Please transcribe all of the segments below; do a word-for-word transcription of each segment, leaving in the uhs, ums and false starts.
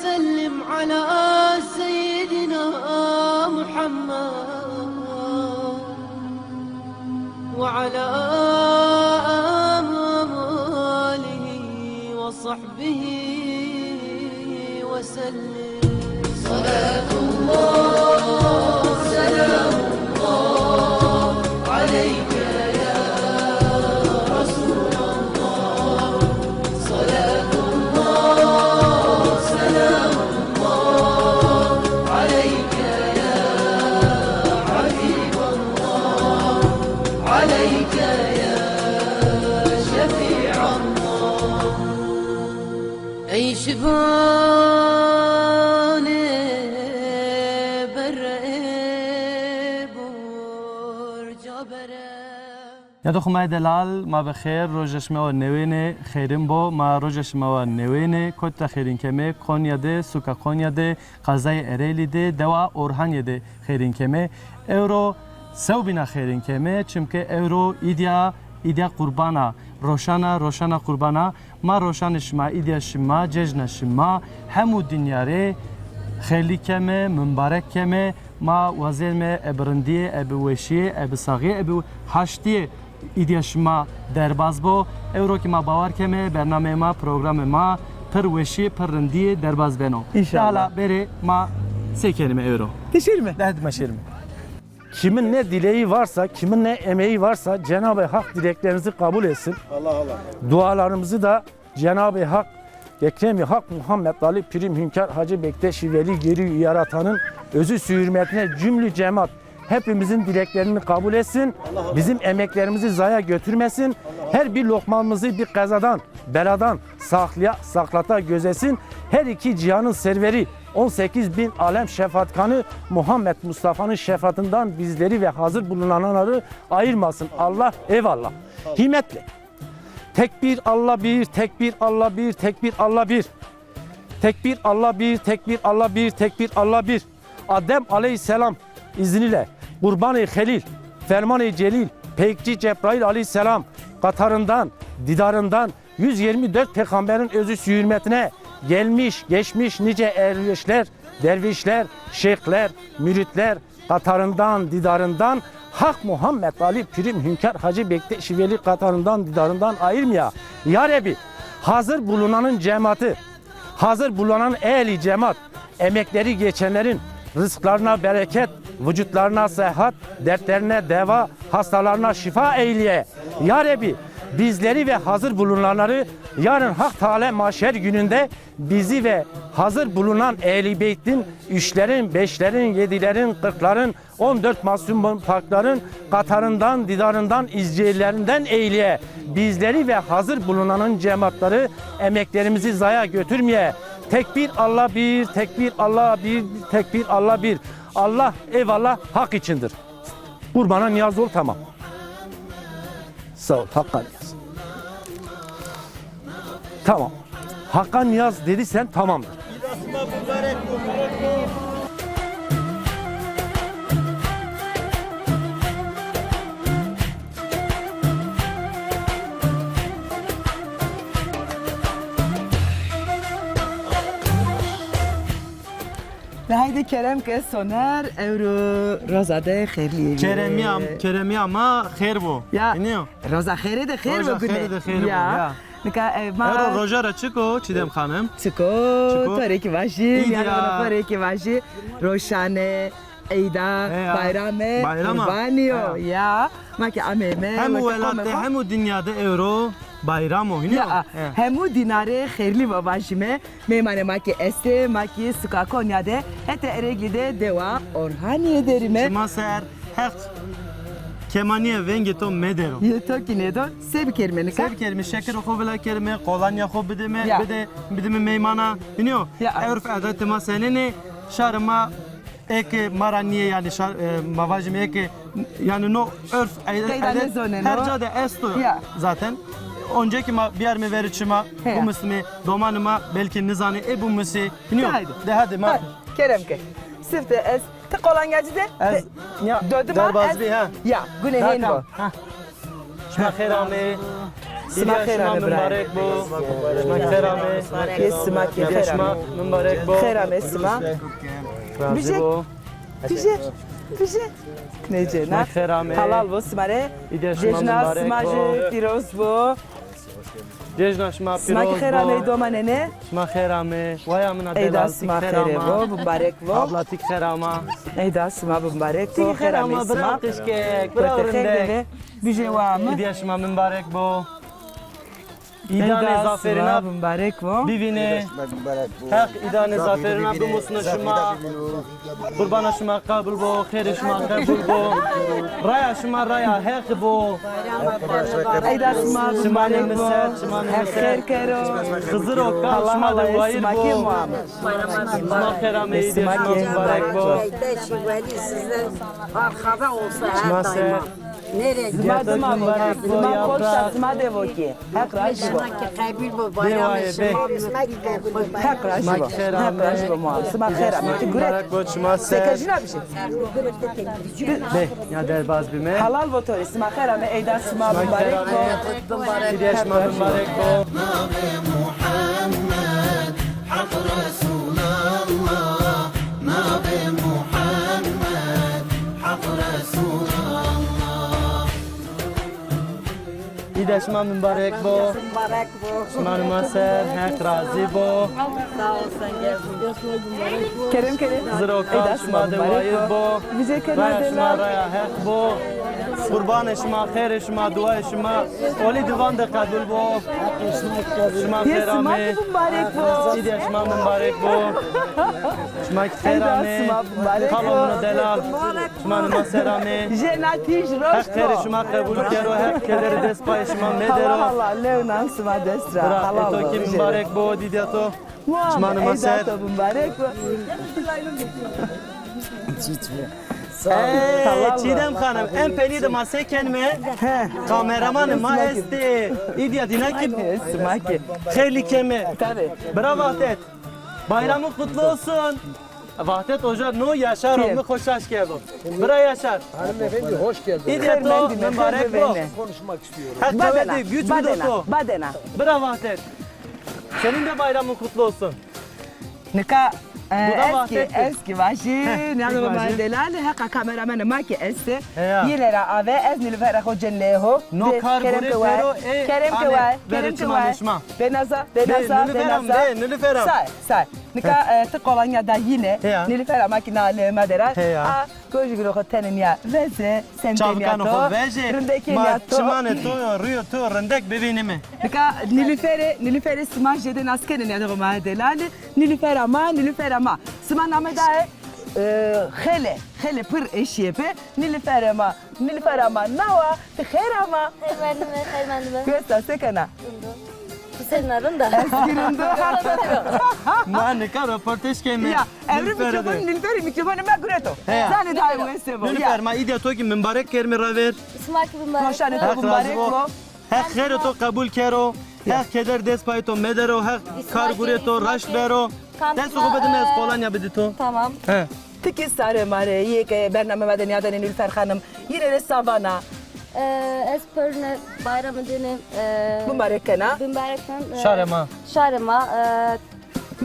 وسلم على سيدنا محمد وعلى آله وصحبه وسلم. صلاة الله، سلام الله عليك يا رسول الله. صلاة الله، سلام الله عليك يا حبيب الله، عليك يا شفيع الله. Ey şivanê berre burca bere. Nêdoxê ma yê delal, ma bi xêr, roja şima wa newênê xêrin bo. Ma roja şima wa newênê, kotî ra xêrîn kemê, Konya de, suka Konya de, qezayê Ereğlî de, dewa Orhanîye de xêrîn kemê. Ewro sewbîna xêrîn kemê, çimke ewro îdîya, îdîya qurban a, roşan a, roşana qurban a. Ma roşanê şima, îdîya şima, cejna şima, hemû dinya rê xêrlî keme, mimbarek keme. Ma wazeme ebe rindîye, ebe weşîye, ebe saxîye, ebe haştîye îdîya şima derbaz bo. Ewro kî ma bawer keme, bernameyê ma, programê ma pir weşîye, pir rindîye derbaz beno. Înşallah. Hala berê ma sey kenîme ewro. Ti şêrîme? Hadi ma şêrîme. Kimin ne dileği varsa, kimin ne emeği varsa Cenab-ı Hak dileklerinizi kabul etsin. Allah Allah. Dualarımızı da Cenab-ı Hak, Ekrem-i Hak Muhammed Ali Pirim Hünkar Hacı Bektaşi Veli Geri Yaratan'ın özü hürmetine cümlü cemaat hepimizin dileklerini kabul etsin. Allah Allah. Bizim emeklerimizi zaya götürmesin. Allah Allah. Her bir lokmamızı bir kazadan, beladan, sağlığa, sağlata gözesin. Her iki cihanın serveri, on sekiz bin alem şefaatkanı Muhammed Mustafa'nın şefaatından bizleri ve hazır bulunanları ayırmasın. Allah, eyvallah. Himmetle. Tekbir Allah bir, tekbir Allah bir, tekbir Allah bir. Tekbir Allah bir, tekbir Allah bir, tekbir Allah bir. Adem aleyhisselam izniyle Qurban-ı Xelil, Ferman-ı Celil, Peyikçi Cebrail aleyhisselam qatarından, didarından yüz yirmi dört peygamberin özü hürmetine gelmiş, geçmiş nice ervişler, dervişler, şeyhler, müritler qatarından, didarından Hak Muhammed Ali Pirim Hünkar Hacı Bektaşi Veli qatarından, didarından ayırmaya. Ya Rabbi, hazır bulunanın cemaati, hazır bulunan ehli cemaat, emekleri geçenlerin rızklarına bereket, vücutlarına sıhhat, dertlerine deva, hastalarına şifa eyleye. Ya Rabbi, bizleri ve hazır bulunanları yarın Hak Teala mahşer gününde bizi ve hazır bulunan Ehli Beyt'in üçlerin, beşlerin, yedilerin, kırkların, on dört masum pakların qatarından, didarından, izcilerinden eyleye. Bizleri ve hazır bulunanın cemaatları emeklerimizi zaya götürmeye. Tekbir Allah bir, tekbir Allah bir, tekbir Allah bir. Allah, eyvallah, Hak içindir. Kurbana niyaz ol, tamam. Sağ ol, Hakk'a niyaz. Tamam. Hakk'a niyaz dediysen tamamdır. De haydi kerem ke Soner, ewro roza de xêrlî bî. Keremîya, keremîya ma xêr bo. Ya. Înî yo? Roza xêrê de xêr bo, Gune. Roza xêrê de xêr bo, ya. Nika, e, ma... Ewro roja ra çik o, Çiğdem Xanim? Çik o, çik o? To rê kî vajî, yanî xo rê kî vajî. Roşane, Eyda, e, ya. Bayrame, bayram a. Qurbanî yo, ya. Ma kî ameyme, hem welat de, hem dinya de ewro bayram o, hînî yo? Ya, hemû dîna rê xêrlî vajîme. Meymanê ma kî estê, ma kî suka Konya de, hetê Ereğlî de dewa Orhanîye der îme. Şima ser, Heq kemanîye vengê to medero. Yê to kî nêdo, se bikerîme nika? Se bikerîme, şekirê xo vila kerîme, qolanya xo bidîme, ya, bide, bidîme meymana. Hînî yo? Ya. Urf edetê ma senên ê, şarê ma eke ma ra nîyê, yanî şar-, e, ma vajîme eke, yanî no urf, e, edet her ca de esto zaten. Onca kî ma biyarîme verê çima, bimusîme, domanê ma belkî nizanê, ê bimusê. Hînî yo? De hadi. De hadi ma. Hadi, kerem ke. Sifte ez, ti qolanya ci de? Ez, ya, dodima derbaz bî, ha. Ya, Gune hên bo. Ha. Şima xêr amê. Sima xêr ame bira. Mibarek bo. Sima xêr ame. Yê sima kî xêr ame. Mibarek bo. Xêr ame sima. Razî bo. Pije, pije, pije. Nêcena. Sima xêr ame. Helal bo sima rê. Îdîya şima mibarek bo. Cejna sima jî pîroz bo. Cejna şima pîroz bo. Sima kî xêr ame, ey doma nene. Şima xêr ame. Waya min a delal, ti kî xêr ama. Eyda sima xêr bo, mibarek bo. Abla ti kî xêr ama. Eyda sima mibarek bo, xêr ame sima. Ti kî xêr ama, bira qijkek, bira rindek. Bije wa mi. Îdîya şima mibarek bo. Îdanê zaferîna bimbarek bo. Bivînê. Heq îdanê zaferîna bimusno şima. Qurbana şima qebul bo, xêrê şima qebul bo. Raya şima raya Heq bo. Eyda sima bimbarek bo. Heq xêr kero. Xiziro kal şima de wayir bo. Sima xêr ameyî, şima bimbarek bo. Şima ser. Sima dima vo, sima koşta sima de vo ki. Heq rajî bo. Heq rajî bo. Heq rajî bo. Sima xêr ame. Ti gure. Seke jina bişi. Be, ya derbaz bime. Halal vo to rê. Sima xêr ame. Eyda sima bimbarek bo. Îdîya şima bimbarek bo. Navê Muhammed, Heq Resulallah, navê Muhammed, Heq Resulallah. Îdîya şima mibarek bo. Mibarek bo. Şima nima ser, Heq razî bo. Sağ ol, sen gel. Kerem, kerem. Ziro kal şima de wayir bo. Bize kerem. Raya şima raya Heq bo. Qurbanê şima, xêrê şima, duayê şima olî diwan de qebul bo. Şima xêr amê. Yê sima ki bimbarek bo. Îdîya şima bimbarek bo. Şima ki xêr amê. Kalo mino delal. Şima nima ser amê. Jêna tîj roşt bo. Heq xêrê şima qebul kero, Heq kederê dest payê şima medero. Allah Allah, lew nan sima dest ra. Bira, ê to kî bimbarek bo, dîdîya to. Şima nima ser. Eyda to bimbarek bo. Ee, Çiğdem Hanım, en peynî de ma se kenime? Kameramanê ma estê. Îdîya dîna kî. Sima kî. Xêrlî keme. Tabii. Bira Vahdet. Bayramın kutlu olsun. Vahdet Hoca, no Yaşar oldu, hoş hoş geldi. Bira Yaşar. Hanımefendi, hoş geldiniz. Îdîya to mibarek bo. Konuşmak istiyorum. Heq qewete güç bido to. Badena. Bira Vahdet. Senin de bayramın kutlu olsun. Nika, e, ez kî, ez kî vajî, nîyada ma delalî, heqa kameramenê ma kî estê. Yîne ra ave, ez Nilüferê xo cen leyê ho. No kar gure tero, ê, kerem ke way, kerem ke way. Benaza, benaza, benaza. Say, say. Nika, e, ti qolanya da yîne. Nilüfera ma kî na lê ma de ra. A, gojî gurê xo tenê nîya veze, semtê nîya to. Rindekê nîya to. Ma çimanê to yo, rîyo to rindek bivînîme. Nika Nilüferê, Nilüferê sima jêde nas kenê nîya de ma delalî. Nilüfera ma, Nilüfera ma. Sima name daye, e, Xele, Xele pir eşîye pê. Nilüferê ma. Nilüfera ma nawa, ti xêr ama? Xêr mendime, xêr mendime. Kuesta, se kena? Rind o. Ti se na rind a? Ez kî rind o. Ma nika roportaj keme. Ya, ewro mîkrofon, Nilüferî mîkrofonê ma gureto. Zanê daha wese bo. Nilüfer, ma îdîya to kî mimbarek kerme ra ver. Sima kî mimbarek. Roşanê to mimbarek bo. Heq xêrê to qebul kero. Heq keder dest payê to medero. Heq kar gurê to raşt bero. Dest xo bidime, ez qolanya bidî to. Tamam. He. Ti kî sarê ma rê yê ke bername ma de nîyadanê Nilüfer Xanim. Yîne rê savana. E, ez pêrune bayramê dîne, e, bimbarek kena. Bimbarek ken, e, şarê ma. Şarê ma, e,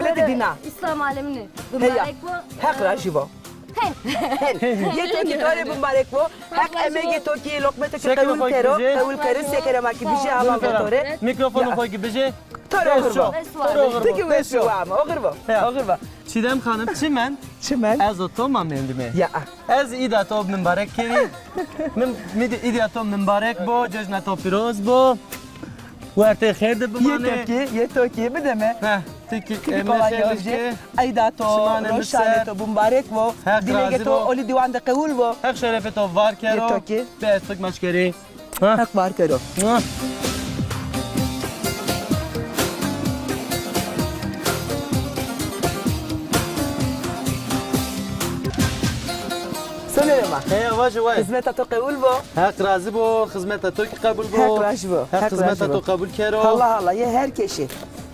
miletê dîna. Îslam alemîne bimbarek bo. Heq rajî bo. Hen. Yê to kî to rê bimbarek bo. Heq emegê to kî, loqmê to kî qewul kero. Qewul kero, se kere ma kî bijê, halal bo to rê. Mîkrofonê xo kî bijê. To rê oxir bo. Ti kî wes bi wa mi. Oxir bo. Oxir bo. Çiğdem Hanım, çi mend? Çi mend? Ez û to ma mendîme. Ya. Ez îda to mimbarek kerî. Min, mi de îda to mimbarek bo, cejna to pîroz bo. Wertê xêr de bimanê. Yê to kî, yê to kî, bideme. Heh, ti kî, ti kî, e, kolay gelsin. Eyda to, roşanê to bimbarek bo. Heq razî bo. Dilekê to olî dîwan de qewul bo. Heq şerefê to var kero. Yê to kî. Be ez to kî maç kerî. Ha? Heq var kero. Ha. Sonerê ma. Heya, vaje way. Xizmeta to qebul bo. Heq razî bo, xizmeta to kî qebul bo. Heq razî bo. Heq xizmeta to qebul kero. Allah Allah, yê her keşî.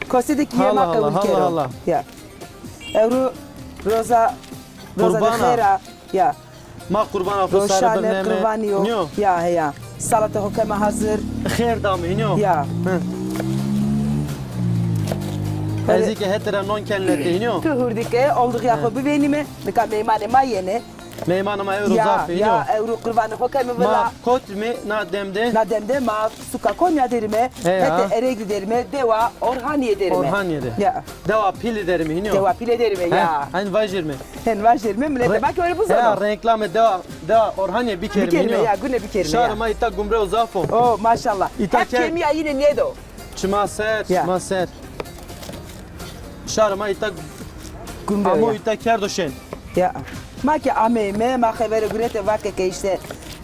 Kosî de kî yê ma qebul kero. Allah Allah. Ya. Ewro roza, roza de xêr a. Ya. Ma qurbana xo sare birneme. Roşane qurbanî yo. Ya, heya. Salata xo keme hazir. Xêr dame hînî yo. Ya. Hı. Ez ki hetê ra non ken letê hînî yo. Tu hurdî ke, oldiğîya xo bivênîme. Nika meymanê ma yenê. Meymanê ma ewro zaf ê, ya, ewro qurbanê xo keme vila. Ma kotîme na dem de? Na dem de ma suka Konya derîme, hetê Ereğlî derîme, dewa Orhanîye derîme. Orhanîye de. Ya. Dewa Pîlî derîme hînî yo. Dewa Pîlî derîme, ya. Hen vajîrme. Hen vajîrme, miletê ma ki öyle buzano. Ya, reklame dewa, dewa Orhanîye bikerîme hînî yo. Bikerîme, ya, gune bikerîme, ya. Şarê ma îta gumreyo zaf o. O, maşallah. Îta hep kemîya yine nêdo. Çima ser, çima ser. Şarê ma îta gumreyo, amo ya. Îta kerdo şên. Ya. Ma ki ameyme, ma xebere gurete vake ke îşte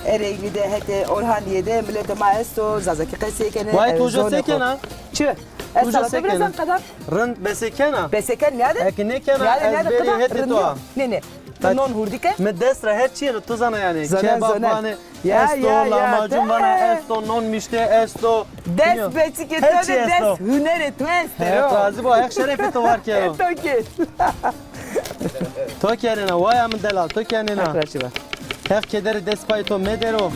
Ereğlî de hetê Orhanîye de miletê ma esto, Zazakî qesey kenê. Wayê, to uca se kena? Çi? Ez salata biraz qedar. Rind bese kena? Bese ken nîyade? Eke nêkena, ez berî hetê to a. Nê, nê. Ti non hurdî ke? Mi dest ra her çî yeno, to zana yanî. Kebab vanê, esto, lahmacun vana, esto, non mişte esto. Dest besikê to de dest hunerê to estê ro. Razî bo, Heq şerefê to war kero. To ki. To kenêna, waya min delal, to kenêna. Heq kederê dest payê to medero.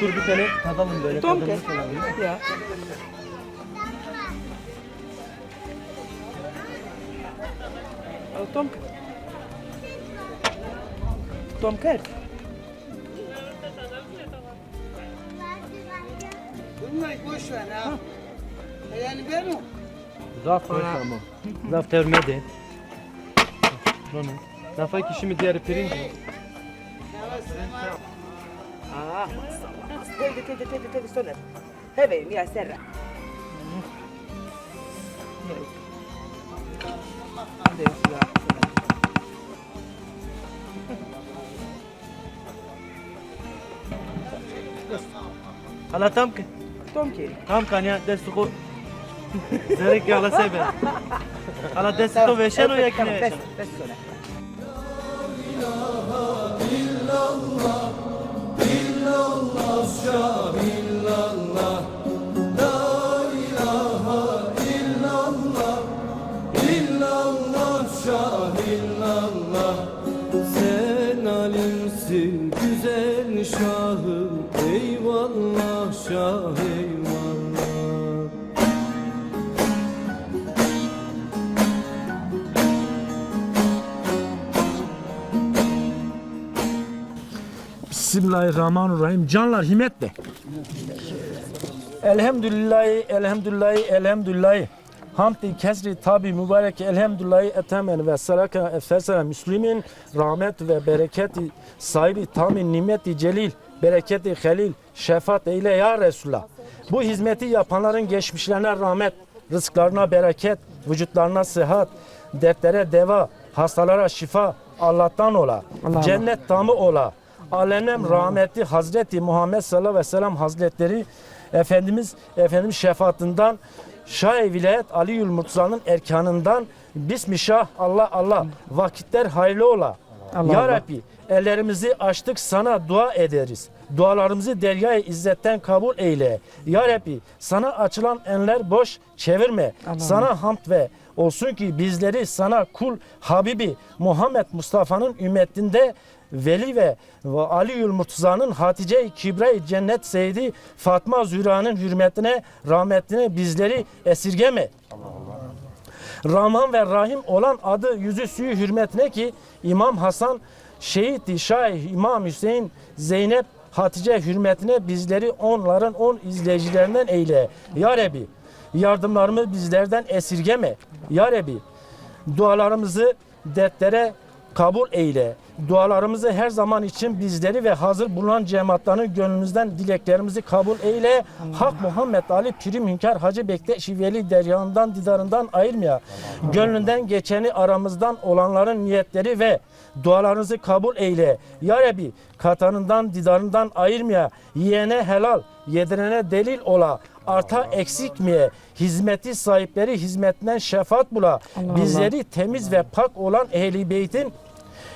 Dur bir tane tadalım böyle. Tom ke. Ya. Tom ke. Tom ke. Bunları boş ver ha. Yani ben o. Zaf hoş ama. Zaf tewr medê. None. Nafa ki şimdi diğer pirinç. Aa, maşallah. Tevde, tevde, tevde, tevde, Soner. Heve, mîya serra. Hala tam ki. Tam ki. Tam ki ya, destê xo. Zerrê ke hala sebe. Hala destê to veşeno ya ki nêveşeno. Bes, bes Soner. Bismillahirrahmanirrahim. Canlar, hîmet de. Elhemdulîllahî, elhemdulîllahî, elhemdulîllahî. Hamdî kesrî tabî mubarek, elhemdulîllahî etemen ve sereke efsesere muslimîn, rahmet ve bereketî sahibî tamî nîmetî celîl, bereketî xelîl, şefaat eyle ya Resulallah. Bu hizmeti yapanların geçmişlerine rahmet, rızklarına bereket, vücutlarına sıhhat, dertlere deva, hastalara şifa Allah'tan ola. Cennet tamı ola. Alenem rahmeti Hazreti Muhammed sallallahu aleyhi ve sellem Hazretleri Efendimiz, Efendimiz şefaatından, Şah-ı Vilayet Aliül Murtaza'nın erkanından, Bismillah, Allah Allah, vakitler hayırlı ola. Ya Rabbi, ellerimizi açtık, sana dua ederiz. Dualarımızı deryayı izzetten kabul eyle. Ya Rabbi, sana açılan eller boş çevirme. Sana hamd ve olsun ki bizleri sana kul Habibi Muhammed Mustafa'nın ümmetinde veli ve, ve Aliül Murtaza'nın Hatice-i Kibra-i Cennet Seydi Fatma Zühra'nın hürmetine, rahmetine bizleri esirgeme. Rahman ve Rahim olan adı yüzü suyu hürmetine ki İmam Hasan şehitti, Şah İmam Hüseyin, Zeynep, Hatice hürmetine bizleri onların on izleyicilerinden eyle. Ya Rabbi, yardımlarımı bizlerden esirgeme. Ya Rabbi, dualarımızı dertlere kabul eyle. Dualarımızı her zaman için bizleri ve hazır bulunan cemaatların gönlümüzden dileklerimizi kabul eyle. Hak Muhammed Ali Pirim Hünkar Hacı Bektaşi Veli dergahından didarından ayırmaya. Gönlünden geçeni aramızdan olanların niyetleri ve dualarınızı kabul eyle. Ya Rabbi, katanından didarından ayırmaya. Yiyene helal, yedirene delil ola. Arta eksiltmeye. Hizmeti sahipleri hizmetinden şefaat bula. Allah Allah. Bizleri temiz ve pak olan Ehl-i Beyt'in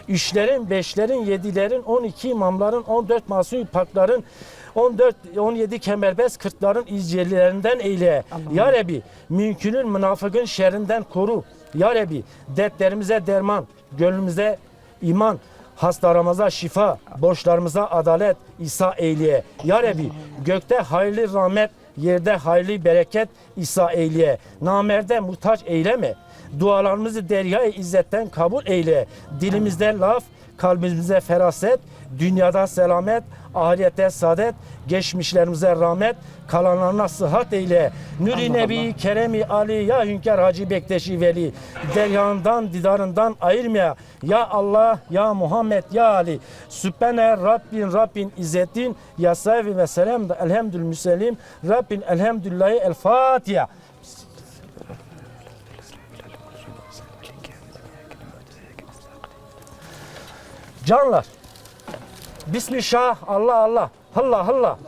üçlerin, beşlerin, yedilerin, on iki imamların, on dört masum pakların, on dört, on yedi kemerbest kırkların izcilerlerinden eyle. Allah. Ya Rabbi, mümkünün münafıkın şerrinden koru. Ya Rabbi, dertlerimize derman, gönlümüze iman, hastalarımıza şifa, borçlarımıza adalet ihsan eyleye. Ya Rabbi, gökte hayırlı rahmet, yerde hayırlı bereket ihsan eyleye. Namerde muhtaç eyleme. Dualarımızı deryayı izzetten kabul eyle. Dilimizde laf, kalbimizde feraset, dünyada selamet, ahirette saadet, geçmişlerimize rahmet, kalanlarına sıhhat eyle. Nuri Allah Nebi Allah. Keremi Ali ya Hünkar Hacı Bektaşi Veli, dergahından, didarından ayırmaya. Ya Allah, ya Muhammed, ya Ali. Sübhane Rabbin, Rabbin İzzetin, ya sahibi ve selam da elhamdül müsellim, Rabbin elhamdülillahi el Fatiha. Canlar, Bismillah, Allah Allah, hılla hılla,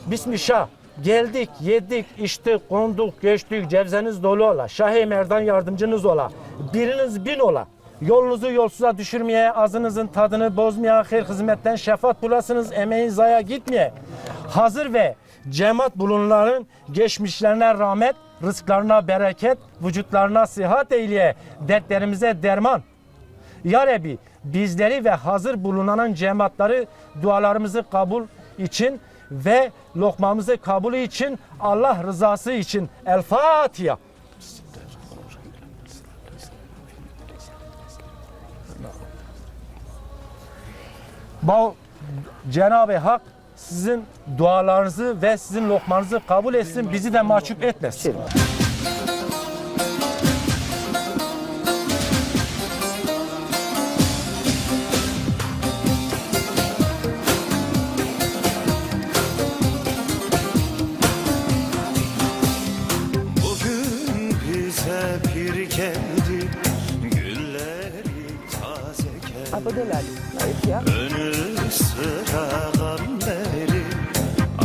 Bismillah. Geldik, yedik, içtik, konduk, göçtük, cevzeniz dolu ola. Şah-ı Merdan yardımcınız ola. Biriniz bin ola. Yolunuzu yolsuza düşürmeye, ağzınızın tadını bozmaya, hayır hizmetten şefaat bulasınız, emeğin zaya gitmeye. Hazır ve cemaat bulunanların geçmişlerine rahmet, rızklarına bereket, vücutlarına sıhhat eyleye, dertlerimize derman. Ya Rabbi, bizleri ve hazır bulunan cemaatleri dualarımızı kabul için ve lokmamızı kabul için Allah rızası için. El Fatiha. Bao Cenab-ı Hak sizin dualarınızı ve sizin lokmanızı kabul etsin, bizi de mahcup etmesin. Bugün bize pir geldi, gülleri taze geldi. Apo Delal, ya. Önü sıra Gamberi,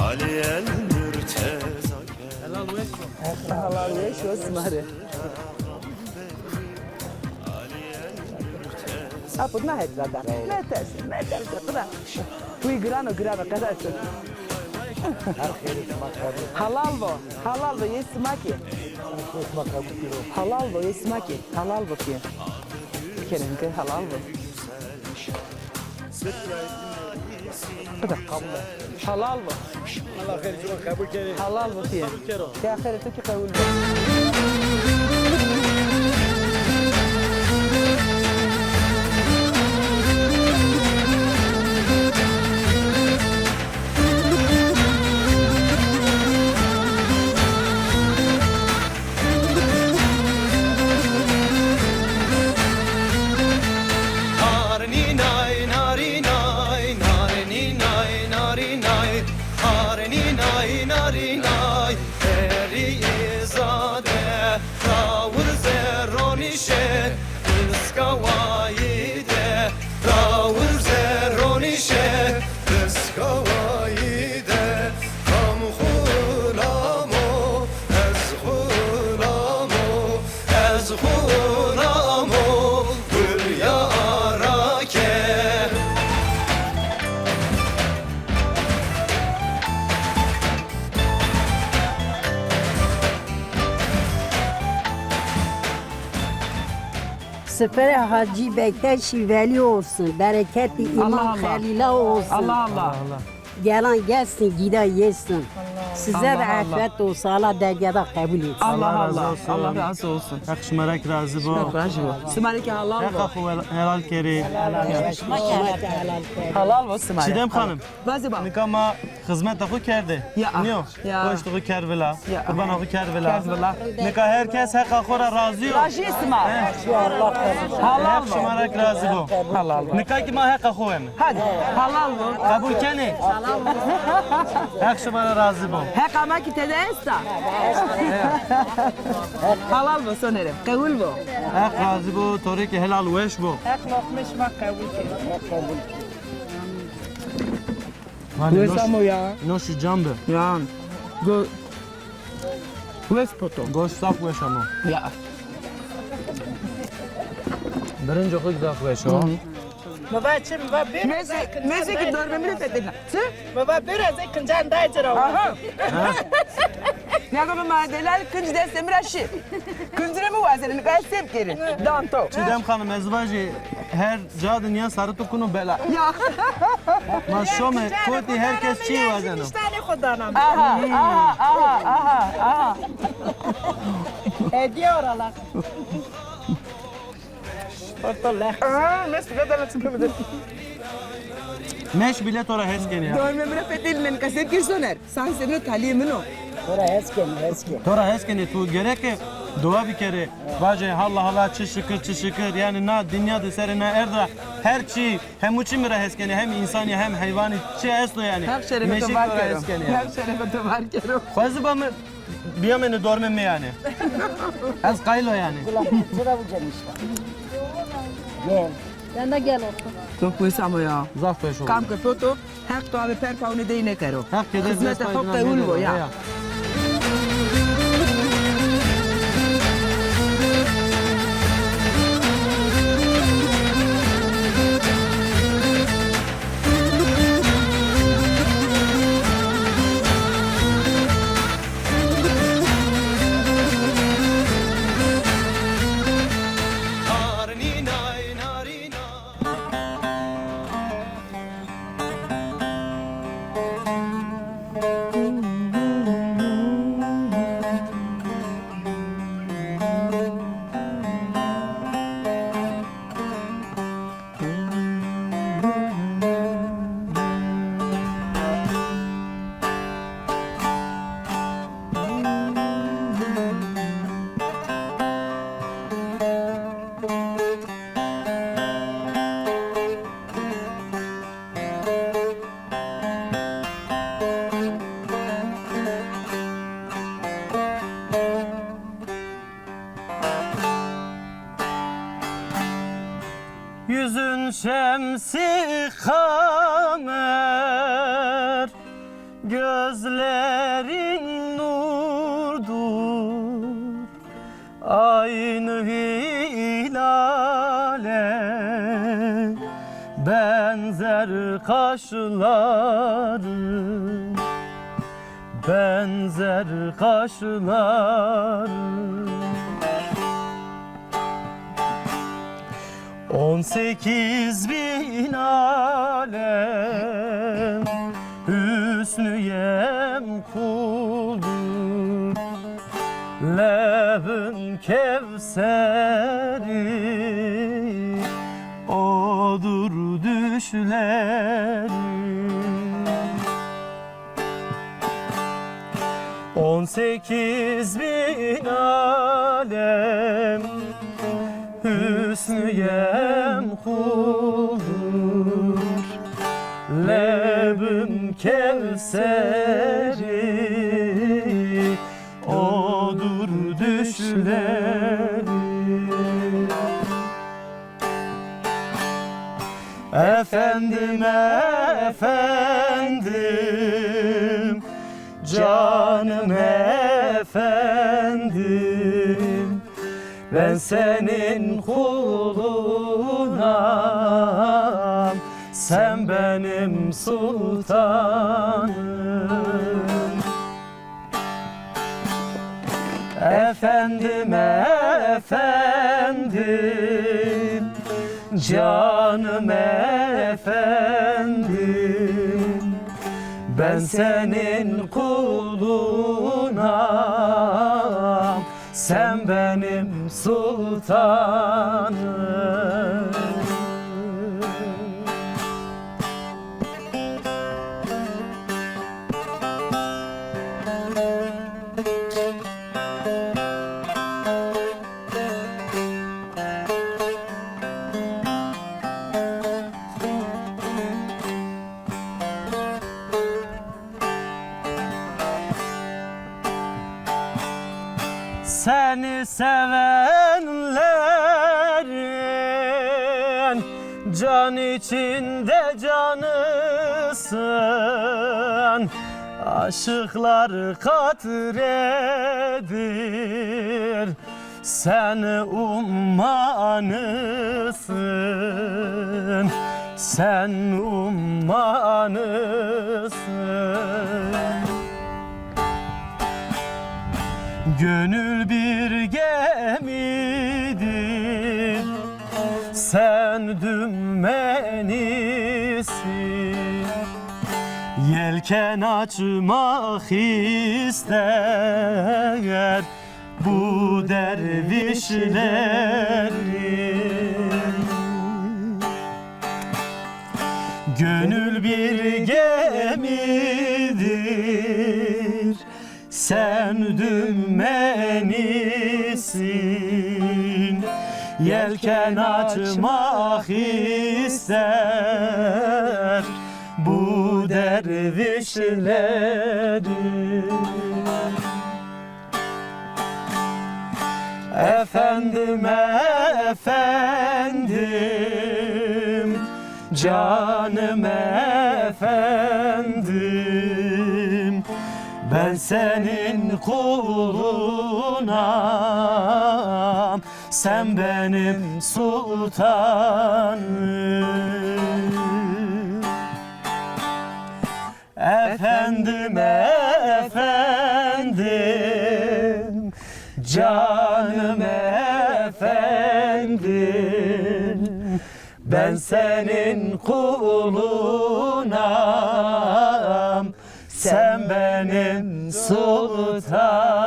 Ali el Mürteza geldi. Halal weş o sima rê. Apo, na het ra da. Ne ters, ne ters, bırak. Kuy girano, girano, qedar. Halal vo, halal vo, yê sima ki. Halal vo, yê sima ki, halal vo ki. Kerem ki, halal vo. Qida. Halal vo. Allah xêr şima qebul kerê. Halal vo ki. Qebul kero. Ya xêrê to ki qebul bo. Narninay, narinay, narninay, narinay, narninay, narinay. Perî zade rawir zerronîşe, iskawayî de rawir zerronîşe, iskawayî de kam xulamo, ez xulamo, ez xulamo, gul yara ke. Sifirê Hacî Bektaşî Velî olsun, bereketî Îmam Allah Allah. Xelîla olsun. Allah Allah. Gelan gelsin, gida yesin. Size de Allah Allah. Afiyet olsun. Allah dergâda qebul etsin. Allah Allah razı Allah. Olsun. Allah razı olsun. Heq şima ra ki razı bo. Razı bo. Sima ra ki halal bo. Heqa xo wel-, helal kerê. Halal bo sima ra. Çiğdem Hanım. Vaze ba. Nika ma xizmeta xo kerde. Ya. Niyo? Ya. Goştê xo kerd vila. Ya. Qurbana xo kerd vila. Kerd vila. Nika her kes heqa xo ra razı yo. Razı sima. He. Halal bo. Heq şima ra ki razı bo. Halal bo. Nika ki ma heqa xo weme. Hadi. Halal bo. Qebul kenê? Heq şima ra razı bo. Heqa ma ki tede esta. Halal bo sonerê. Qebul bo. Heq razı bo, to rê ki helal weş bo. Heq loqmê şima qebul kero. Weş amo ya. Noş can bi. Ya. Go-, weş poto. Goş zaf weş amo. Ya. Birincî xo zaf weş o. Hı hı. Mi va çi, mi va bir. Meze, meze ki dormê mi rê fetelîna. Çi? Mi va bir ez kincan dayê ci ra. Aha. Ya da mi ma delal kinc destê mi ra şî. Kinc rê mi wazenê, nika ez se bikerî. Danto. Çiğdem Hanım, ez vajî her ca de nîya sarê to kuno bela. Ya. Ma şome kotî her kes çî wazeno. Niştanê xo dana mi. Aha, aha, aha, aha, aha. Hediye oralar. Orta lex. Aa, mes bile dana çi kemide. Meş bile to ra hes kenê ya. Dormê mi rê fetelîna, nika se bikir soner. San sebno talîyê min o. To ra hes kenê, hes kenê. To ra hes kenê, tu gereke dua bikerê. Vajê, Hala, hala, çi şikir, çi şikir. Yanî na dinya de serê na erd ra her çî, hemû çî mi ra hes kenê, hem însanî, hem heywanî, çi esto yanî. Heq şerefê to var kero. Meşik to ra hes kenê yanî. Heq şerefê to var kero. Xwezî ba mi biyamêne dormê mi yanî. Ez qayîl o yanî. Ulan, sıra bu cenişte. Gel. Yanına gel olsun. Çok weş amo ya. Zaf weş o. Kam ke foto, Heq to ave per pawnê dey nêkero. Heq keder xizmeta xo qewil bo ya. Yüzün şemsi kamer, gözlerin nurdur. Aynı hilale benzer kaşların, benzer kaşların. On sekiz bin alem hüsnüyem kuldur. Lebin kevseri odur düşlerim. On sekiz bin alem hüsnüyem kuldur. Lebin kevseri odur düşlerim. Efendim, efendim, canım efendim, ben senin kulunam, sen benim sultanım. Efendim, efendim, canım efendim, Ben senin kulunam, sen benim sultanım. Seni sevenlerin can içinde canısın. Aşıklar katredir sen ummanısın, sen ummanısın. Gönül bir gemidir, sen dümenisi. Yelken açmak ister bu dervişlerin. Gönül bir gemidir, sen dümenisin. Yelken açmak ister bu dervişlerin. Efendim, efendim, canım efendim, ben senin kulunam, sen benim sultanım. Efendim, efendim, canım efendim, ben senin kulunam, sen benim sultanım.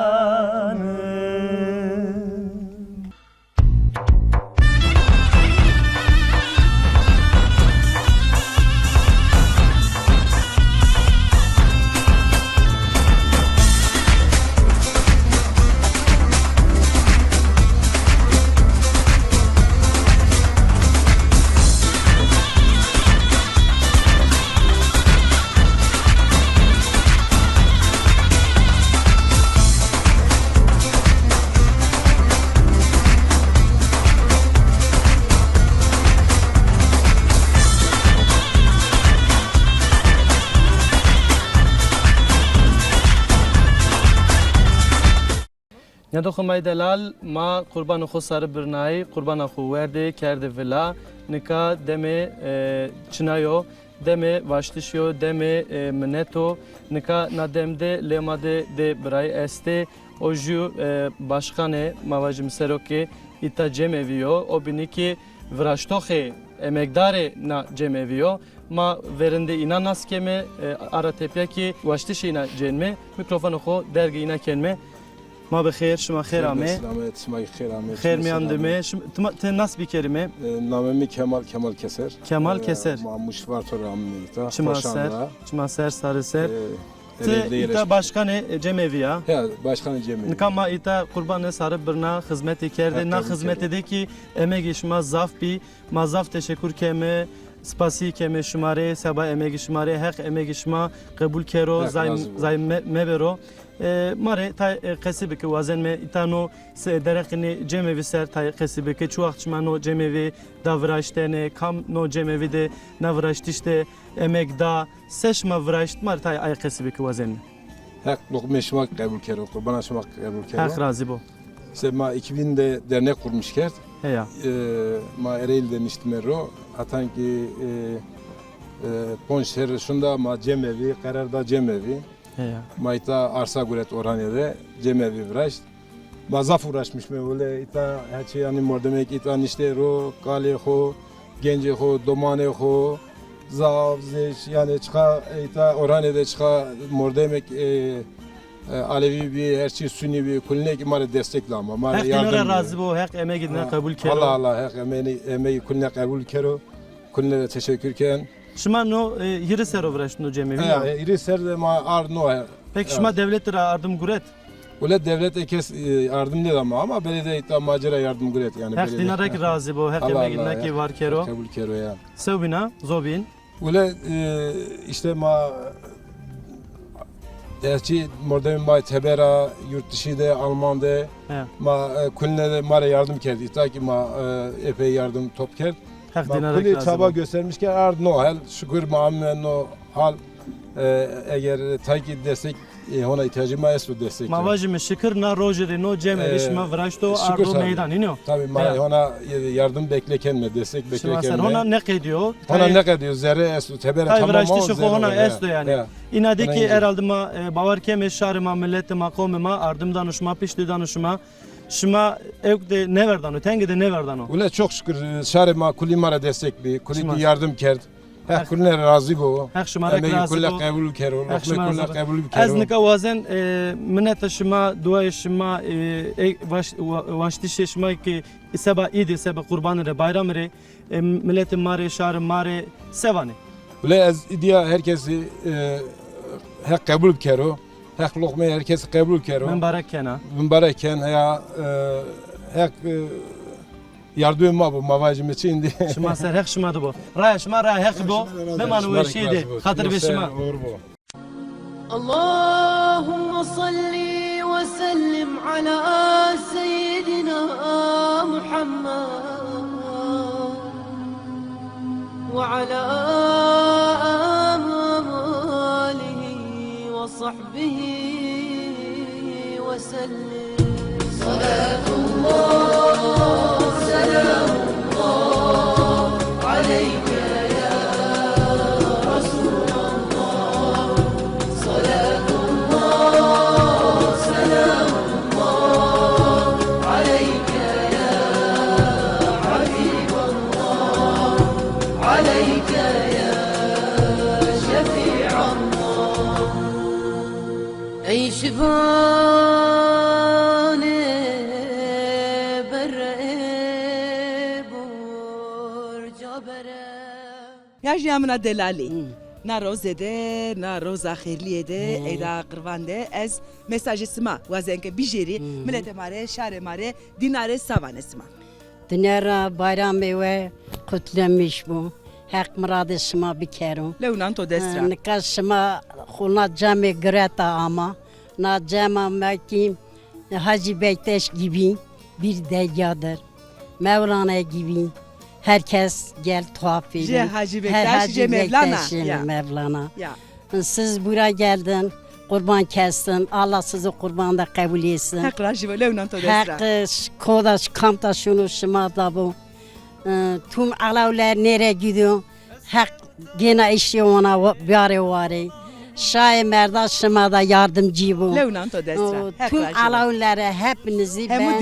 Nêdoxê ma yê delal, ma qurbanê xo sarî birnayî, qurbana xo werdê, kerdê vila. Nika demê, e, çina yo, demê vaştişî yo, demê, e, minet o. Nika na dem de lê ma de dê birayî estê. O jû, e, başkanê, ma vajîme serokê îta cemevî yo. O bînî kî viraştoxê, emekdarê na cemevî yo. Ma verindê înan nas keme, e, ara tepya kî waştişê îna cênme, mîkrofonê xo dergê îna kenme. Ma bi xêr, şima xêr ame. Selamet, şima xêr ame. Xêr mîyan dime. Şim-, ti ma, ti nas bikerime. E, namê mi Kemal, Kemal Keser. Kemal Keser. E, ma Muşvarto ra amîme îta. Çima ser, çima ser, sarê ser. E, ti îta başkanê, e, cemevî ya. Ya, başkanê cemevî. Nika ma îta qurbane sarî birna, xizmetê kerdê. Na xizmetê de kî emegê şima zaf bî. Ma zaf teşekur keme, spasî keme şima rê, seba emegê şima rê, Heq emegê şima qebul kero, zay, zay me-, mebero. E, ma rê tay, e, qesî bike, wazenme îta no se-, dereqê nê cemevî ser tay qesî bike. Çi waxt şima no cemevî da viraştene, kam no cemevî de na viraştiş de emeg da, se şima viraşt, ma rê tay ay qesî bike, wazenme. Heq loqmê şima qebul kero, qurbana şima qebul kero. Heq razî bo. Îşte ma iki bin de dernek kurmuş kerd. Heya. E, ma Ereğli de niştîme ro. Hatan ki, e, e, ponc serrî şunda ma cemevî, qerar da cemevî. Heya. Ma îta arsa guret Orhanîye de cemevî viraşt. Ma zaf uğraşmîşme wele îta heçî yanî mordemek îta niştê ro, kalê xo, gencê xo, domanê xo, Zaf zêş, yanî çiqa îta Orhanê de çiqa mordemek, e, e, Alevî bî, her çî Sunî bî, kulîne kî ma rê destek da ma. Ma rê Heq dîna ra razî bo, Heq emegî dîna qebul kero. Allah Allah, Heq emegî, emegî kulîne qebul kero. Kulîne de teşekkür ken. Şima no, e, hîrê serr o viraştî no cemevî? Ya, hîrê serr de ma ard no. Peki şima dewlete ra yardim guret? Wele dewlete kes, e, yardim nêda ma ama belediye îta ma ci ra yardim guret yanî. Heq dîna ra kî razî bo, Heq emegî dîna kî var kero. Qebul kero ya. Sewbîna, zobîn. Wele, e, îşte ma, e, çî mordemê ma teber a, yurt dışı de, Alman de, ma, e, kulîne de ma rê yardim kerd. Îta kî ma, e, epey yardim top kerd. Heq dîna ra razî bo. Ma kulî çaba göstermiş ke ard no hal, şukur ma amê no hal, e, eger tay kî destek, e, hona îhtiyacê ma esto destek. Ma vajîme şikir na rojî rê no cemevî şima viraşto ardo meydan, înî yo? Tabî ma hona, e, yardim bekle kenme, destek bekle kenme. Hona nêqedîyo. Hona nêqedîyo, zerre esto, teber a tamam o, zerre o. Tay viraştişê xo hona esto yanî. Îna de kî herhalde ma, e, bawer keme şarê ma, miletê ma, qomê ma ardim dano şima, piştî dano şima. Şima ewk de nêverdano, tenge de nêverdano. Wele çok şükür, şarê ma kulî ma ra destek bî, kulî kî yardim kerd. Heq kulîne ra razî bo. Heq şima ra kî razî bo. Emegî kulîne qebul kero, loqmê kulîne qebul kero. Ez nika wazen, e, mineta şima, duayê şima, e, e, waş-, wa-, waştişê şima kî seba îdî, seba qurbanî rê, bayramî rê, e, miletê ma rê, şarê ma rê se vanê? Wele ez îdîya her kesî, e, Heq qebul bikero. Heq loqmeyê her kesî qebul kero. Mimbarek kena. Mimbarek ken ya, e, Heq, e, yardimê ma bo, ma vajîme çi îndî. Şima ser Heq şima de bo. Raya şima raya Heq bo. Memano weşîye de. Xatir be şima. اللهم صل وسلم على سيدنا محمد وعلى آله وصحبه وسلم. صلاة الله، سلام الله عليك يا رسول الله. صلاة الله، سلام الله عليك يا حبيب الله، عليك يا شفيع الله. Ey şivanê berre, ey borca berre. Ya jiya min a delalî. Hi. Na roze de, na roza xêrlîye de, hi, eyda qirvan de ez mesajê sima wazen ke bijêrî, hi, miletê ma rê, şarê ma rê, dîna rê, se vanê sima? Dîna ra bayramê we kutlemiş bo. Heq miradê şima bikero. Lew nan to dest ra. Nika şima xo na cemê gireta ama. Na cema me kî Hacı Bektaş gibi bir dergadır. Mevlana gibi. Herkes gel tuhaf edin. Jê Hacı Bektaş, jê Mevlana. Her Hacı Bektaş'ın Mevlana. Ya. Siz buraya geldin, kurban kestin. Allah sizi kurban da kabul etsin. Heq rajî bo, lew nan to dest ra. Heq, e, ş-, kodaş, kamta şunu şima da bu. E, tüm alevler nereye gidiyor? Heq gene işi ona wa-, biare ware. Şahê merda şima da yardımcı bu. Lew nan to dest ra. O, tüm alevlere, hepinizi ben,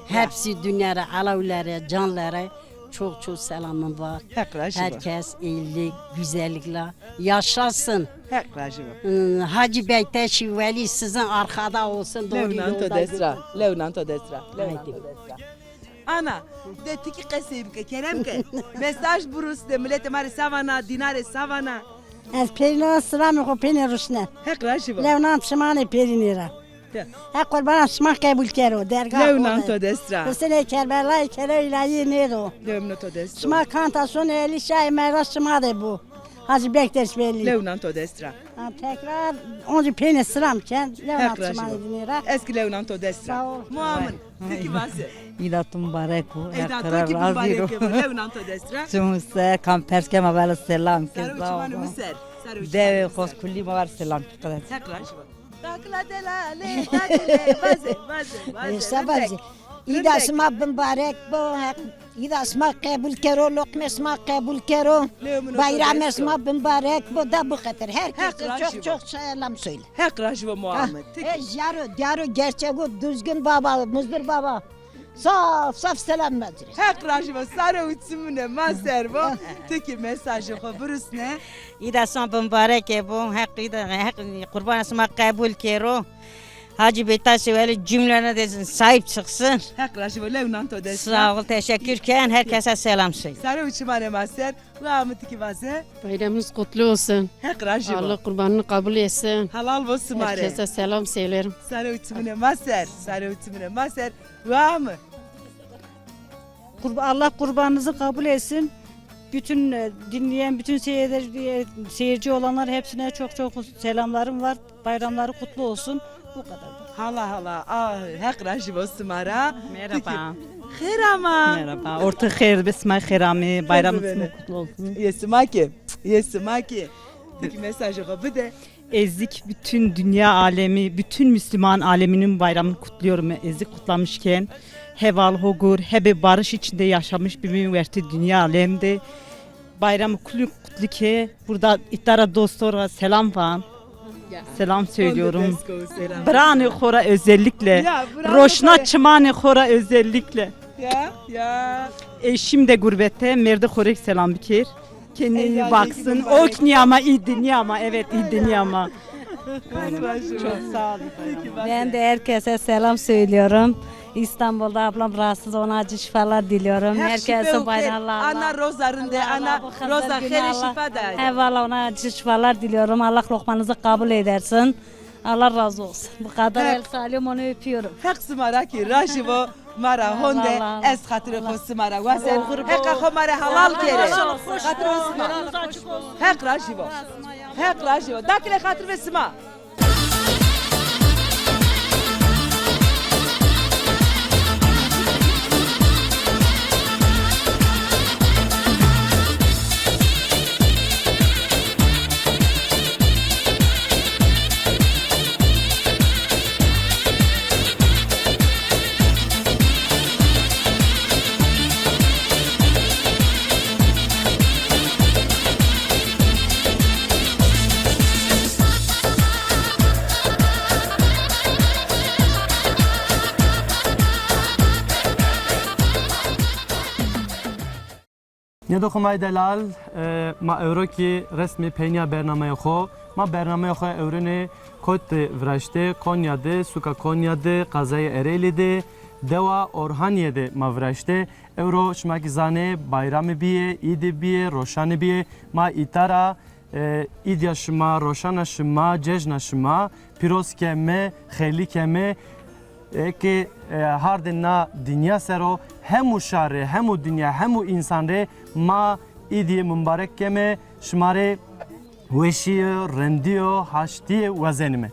hepsi dünlere, alevlere, canlere çok çok selamım var. Heq rajî bo. Herkes iyilik, güzellikle yaşasın. Heq rajî bo. Hmm, Hacı Bektaşi Veli sizin arkada olsun. Lew nan to dest ra. Lew nan to dest ra. Lew nan to dest ra. Ana, de ti kî qesey bike, kerem ke. Mesaj burus de, miletê ma rê se vana, dîna rê se vana. Ez pêrîna silamê xo pênê ruşne. Heq rajî bo. Lew nan şima nê pêrînê ra. Ya. Heq qurbana şima qebul kero, dergah. Lew nan to dest ra. Husenê Kerbelayê kero îlayî nêdo. Lew nan to dest ra. Şima kanta şonê elî şahê merda şima de bo. Hacı Bektaş Veli. Lew nan to dest ra. Ha, tekrar oncî pênê silam ken. Lew nan şima dînê ra. Ez kî lew nan to dest ra. Sağ ol. Muamin. Ti kî vaze. Îda tu mubarek bo. Îda tu kî mubarek bo. Lew nan to dest ra. Çimû ser, kam pers kema vela selam ke. Sar û çimanê mi ser. Sar û çimanê mi ser. Dewê xo kulî ma ver selam ke. Heq rajî bo. Dakila delalê, dakile, vaze, vaze, vaze. Êşta vaze. Îda şima bimbarek bo, Heq, îda şima qebul kero, loqmê şima qebul kero. Bayramê şima bimbarek bo, da bu xeter. Herkese çok çok selam söyle. Heq rajî bo Muhammed. E, jaro, diyaro, gerçego, Düzgün Baba, Muzdur Baba. Saf saf selam mecris. Heq rajî bo, sare û çimune ma ser bo. Ti kî mesajê xo birusne. Îda sima bimbareke bo. Heq îda, Heq qurbanê sima qebul kero. Hacı Bektaş Veli cümlene de sahip çıksın. Heq rajî bo, lew nan to dest. Sağ ol, teşekkür ken. Herkese selam söyle. Sare û çimane ma ser. Wa mi ti kî vaze. Bayramınız kutlu olsun. Heq rajî bo. Allah kurbanını kabul etsin. Halal bo sima rê. Herkese selam söylerim. Sare û çimune ma ser. Sare û çimune ma ser. Wa mi. Kurba-, Allah kurbanınızı kabul etsin. Bütün, e, dinleyen, bütün seyirci, seyirci olanlar hepsine çok çok selamlarım var. Bayramları kutlu olsun. Bu kadar. Hala hala. Ah, Heq rajî bo sima ra. Merhaba. Xêr ama. Merhaba. Orta xêr, be sima xêr amê. Bayramınız kutlu olsun. Yê sima kî. Yê sima kî. Ti kî mesajê xo bide. Ezik bütün dünya alemi, bütün Müslüman aleminin bayramını kutluyorum. Ezik kutlamışken, heval hogur, hebe barış içinde yaşamış bir wertê dünya alemde. Bayramı kutlu, kutlu ke, burada îta ra dostora selam van. Selam söylüyorum. Biranê xora özellikle. Roşna çimanê xora özellikle. Ya, ya. Eşim de gurbette, merdê xora selam bikir. Kendine iyi baksın. O niyama, iyi niyama. Evet, iyi niyama. Çok sağ olun. Ben de herkese selam söylüyorum. İstanbul'da ablam rahatsız, ona acil şifalar diliyorum. Herkese bayramlar. Ana roza rinde, ana roza xêrê şifa da. He valla, ona acil şifalar diliyorum. Allah lokmanızı kabul edersin. Allah razı olsun. Bu kadar el sallıyorum, onu öpüyorum. Heq sima ra kî rajî bo. Ma ra honde, ez xatirê xo sima ra wazen. Heqa xo ma rê halal kerê. Xatirê sima. Heq rajî bo. Heq rajî bo. Dakile xatir ve sima. Nêdo xo may delal, e, ma ewro kî resmî peynîya bernameyê xo. Ma bernameyê xo ewrenê kot de viraştê, Konya de, suka Konya de, qezaya Ereğli de, dewa Orhaniye de ma viraştê. Ewro şima kî zanê, bayrame bîye, îde bîye, roşane bîye. Ma îta ra E, îdya şima, roşana şima, cejna şima pîroz keme, xeyrlî keme. Eke, e, hardê na dinya ser o, hemû şar rê, hemû dinya, hemû însan rê ma îdî mubarek keme, şima rê weşîye, rindîye, haştîye wazenîme.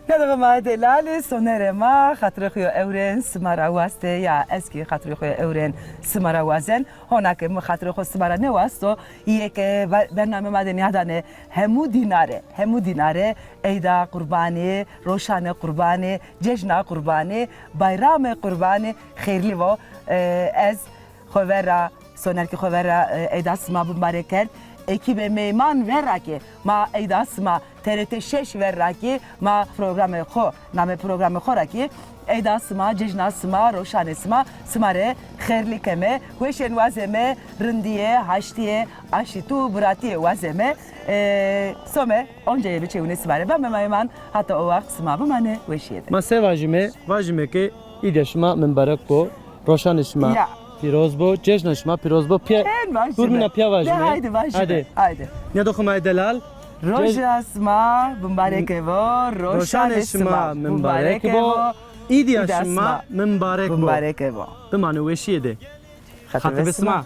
Ya da ma delal, sonerê ma, xatirê xo yo ewren sima ra waste, ya ez kî xatirê xo yo ewren sima ra wazen. Hona ke mi xatirê xo sima ra nêwasto, yê ke be-, bername ma de nîyadane, hemû dînare, hemû dînare, eyda qurbanê, roşane qurbanê, cejna qurbanê, bayrame qurbanê, xeyrlî vo. E, ez xo ver ra, soner kî xo ver ra, e, eyda sima bimbarek kerd. Ekîbê Meyman ver ra kî ma eyda sima T R T şeş ver ra kî ma programê xo, namê programê xo ra kî eyda sima, cejna sima, roşanê sima, sima rê xeyrlî keme, weşên wazeme, rindîye, haştîye, aşîtû, biratîye wazeme. E, some, oncayê biçewine sima rê. Bame Meyman, hata o waxt sima bimane weşîye de. Ma se vajîme? Vajîme ke Îdya şima mimbarek bo, roşanê şima pîroz bo, cejna şima pîroz bo. Pîya, hurmîna pîya vajîme. De, haydi vajîme. Haydi. Haydi. Nêdo xo ma delal. Roja sima bimbareke bo, roşanê şima mimbareke bo. Îdya şima mimbarek bo. Bimane weşîye de. Xatir ve sima.